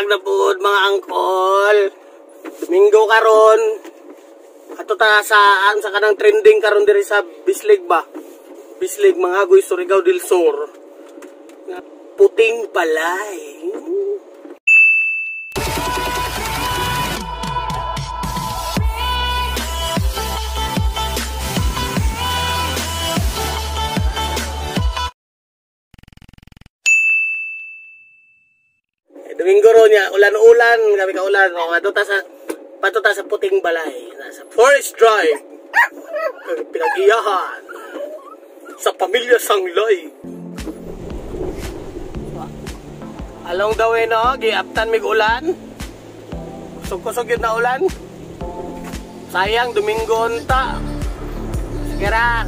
Buntag na po mga angkol. Domingo karon. Ato ta sa ang sa kanang trending karon diri sa Bislig ba? Bislig mga agoy Surigao del Sur. Puting Balay. Domingo ro niya, ulan-ulan, gabi ka ulan. O, ato ta sa pato ta sa Puting Balay, sa Forest Drive. Pinag-iyahan sa pamilya Sanglay. Along the way no, giaptan mig ulan. Kusog-kusog yun na ulan. Sayang Domingo unta. Sige ra.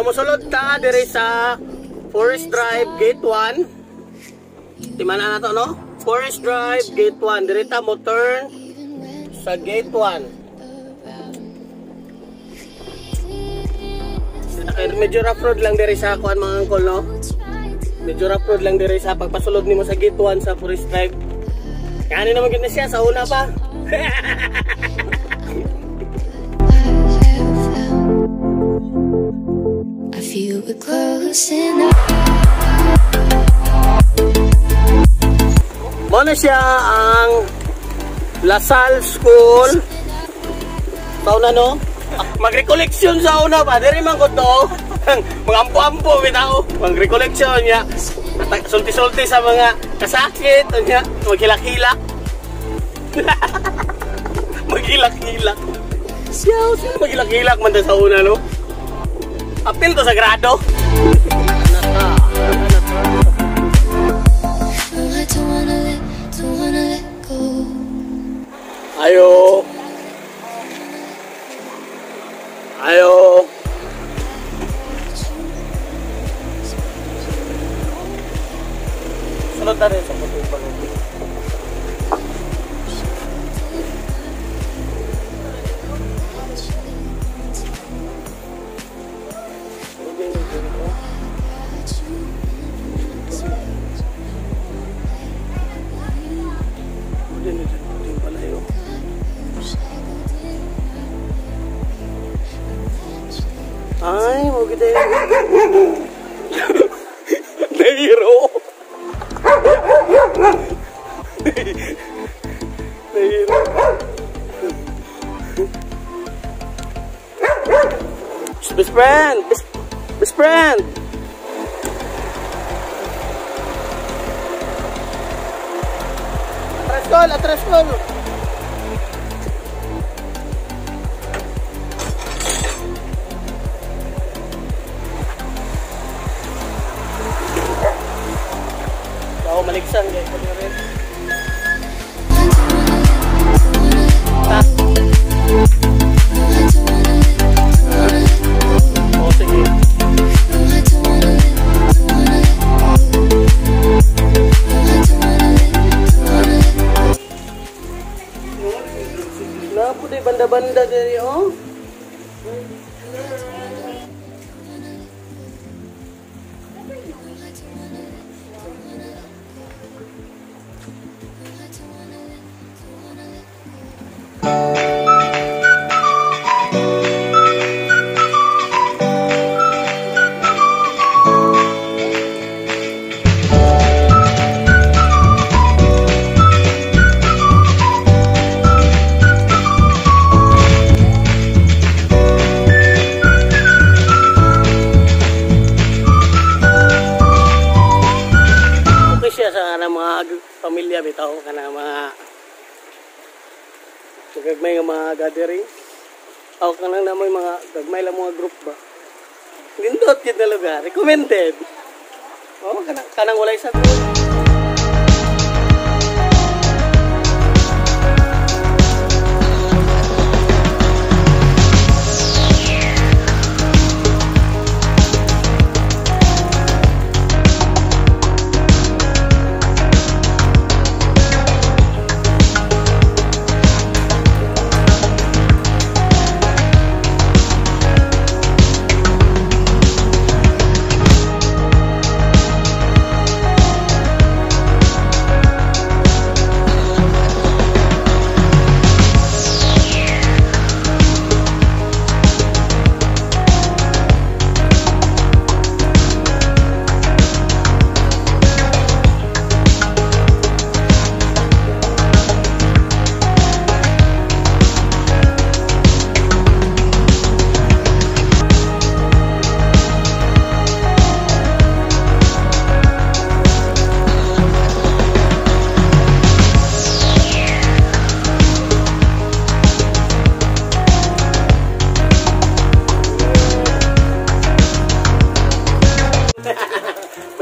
Musulod ta diri sa Forest Drive Gate 1. Timana na to no? Forest Drive Gate 1. Diri ta mo turn sa Gate 1. Medyo rough road lang diri sa kuan mga angkol no. Medyo rough road lang diri sa pagpasulod nimo sa Gate 1 sa Forest Drive. Kani naman gid na siya sa una pa. Feel we're close enough. Muna siya ang La Salle School. Sa una no? Mag-recollection sa una pa. Diri man ko to. Mga ampo-ampo bitaw. Mag-recollection niya. Sulti-sulti sa mga kasakit. Niya. Maghilak-hilak. Maghilak-hilak. Siya, siya maghilak-hilak man sa una no? Apil to sa grado. Ayo. Ayo. Sunod na rin sa Puting Balay. Ay, mo gid eh. Nahiro. Nahiro. Best friend, best friend. Atras gol, atras gol. Maligsan guys, pati rin. Oh, sige. Napo day banda-banda diri oh. Pamilya bitaw kana mga gagmay nga mga gathering aw kanang namoy mga gagmay lang mga group ba. Nindot gid na lugar, recommended. Oh, kanang walay sa doon.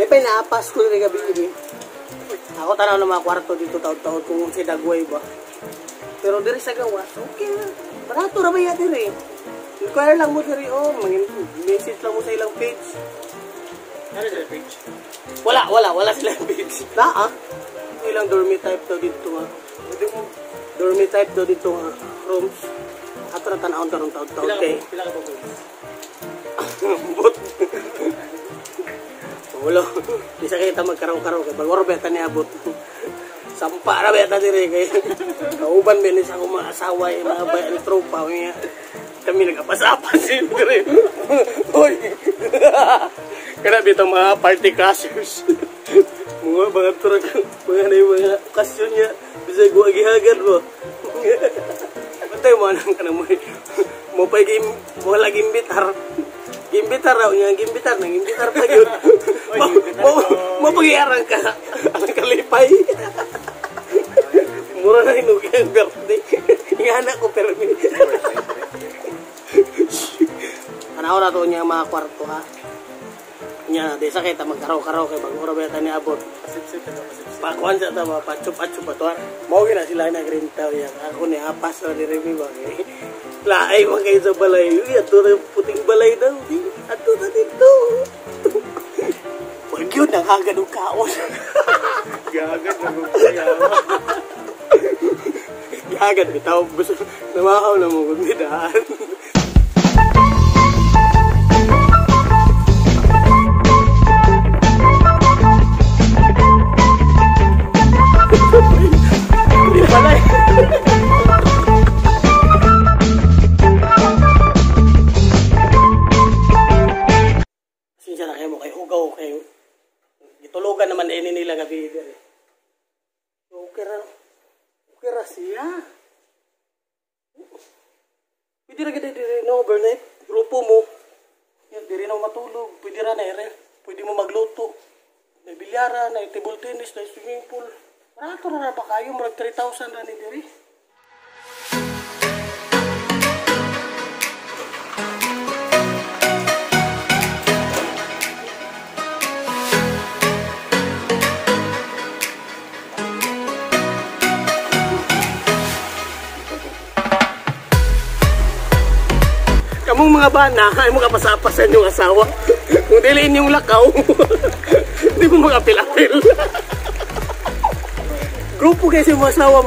May pinapas ko rin gabi ini. Ako tanaw ng mga kwarto dito taon-taon kung si Dagway ba. Pero diri sa gawas, okay na. Barato ra ba yan diri? Inquire lang mo diri, oh, message lang mo sa ilang page. Ano sila page? Wala silang page. Naa. Ilang dormy type daw dito nga. Dormy type daw dito nga rooms. Ato na tanawon tarong taon-taon kay. Pila ka ba rooms? But wala. Di sa kita magkaraw-karaw kay pag beta ni abot. Sampa ra beta dire kay. Kauban ba ni sa akong mga asawa, eh, mga bayan tropa niya. Kami nagapasapas dire. Hoy. Kana bitong mga party crashers. Mga truck, mga na yung mga okasyon niya. Bisag wa gihagan mo. Patay mo anang kanang mo. Mo pa game, wala gimbitar. Gimbitar raw niya, gimbitar nang gimbitar pa gyud. Mo pagiarang ka. Ang kalipay. Mura na hinugi ang birthday. Ingana ko permi. Tanaw na to niya mga kwarto ha. Nya di sa kita magkaraw-karaw kay bago ra ba ni abot. Pakuan sa ta ba pachup-pachup ba to. Mao gina sila nagrentaw ya. Ako ni apas ra ni Remy ba kay. Laay man kayo sa balay. Uy, ato na puting balay daw. Ato na dito. Wag yun, ang hagad og kaon. Gagad na gugaya. Gagad bitaw. Namahaw na mo kung daan. Hindi pala eh. Sinsya na kayo mo, kay hugaw kayo. Gitulugan naman din nila gabi diri. Okay ra siya. Pwede ra gid diri no overnight. Grupo mo. Yan, diri na matulog. Pwede ra na ere. Pwede mo magluto. May bilyara, na table tennis, na swimming pool. Barato ra ba kayo? Murag 3,000 ra ni diri. Kamong mga bana, ay mo kapasapasan yung asawa. Kung dili inyong lakaw, hindi mo makapil-apil. Grupo kasi yung asawa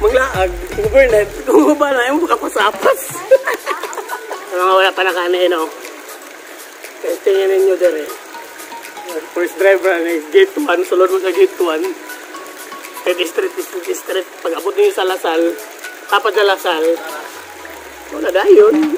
maglaag, overnight. Kung mga bana, ay mo makapasapas. Mga wala pa nakaanain, oh. Kaya tingin ninyo dere. First driver, gate 1, sulod mo sa gate 1. Street, street, street, street. Pag abot niyo sa Lasal, tapat sa Lasal, wala dayon.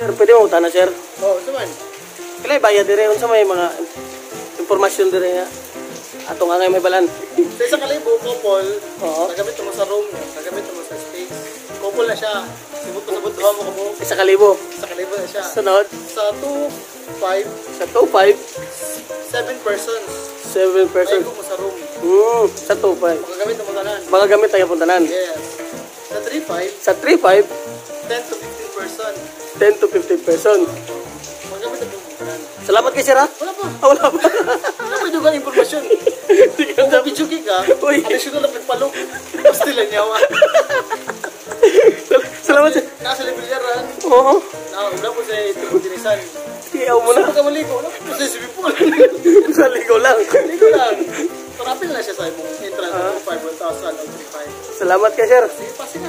Sir, pwede mo utana, sir? Oh, unsa man? Pila bayad dire? Unsa may mga impormasyon dire nga atong angay mahibalan? Sa 1,000, couple, nagamit mo sa room, nagamit mo sa space. Couple na siya. Sibot pa sabot duha mo kamo. 1,000. 1,000 na siya. Sunod, Sa 2, 5, sa 2.5, 7 persons. 7 person. Ay mo sa room. Sa 2.5. Magagamit mo tanan. Mga gamit tayo puntanan. Yes. Sa 3, 5, Sa 3.5, 10 to 15 person. 10 to 15 person. Magagamit mo tanan. Salamat kay sir, ha? Wala pa. Ah, wala pa. Wala pa yung impormasyon. Sige, Kung video ka, Uy. additional na pagpalok. Basta lang niya. Salamat, sir. Nasa libilyaran, Oo. na wala po sa tubod dinisan. Iyaw mo na. Gusto ka maligo, wala po sa swimming pool. Sa ligo lang. Ligo lang. Parapil na siya sa imong entrance, 5, 1,000 o 3,500. Salamat kay sir. Sige, pasi na.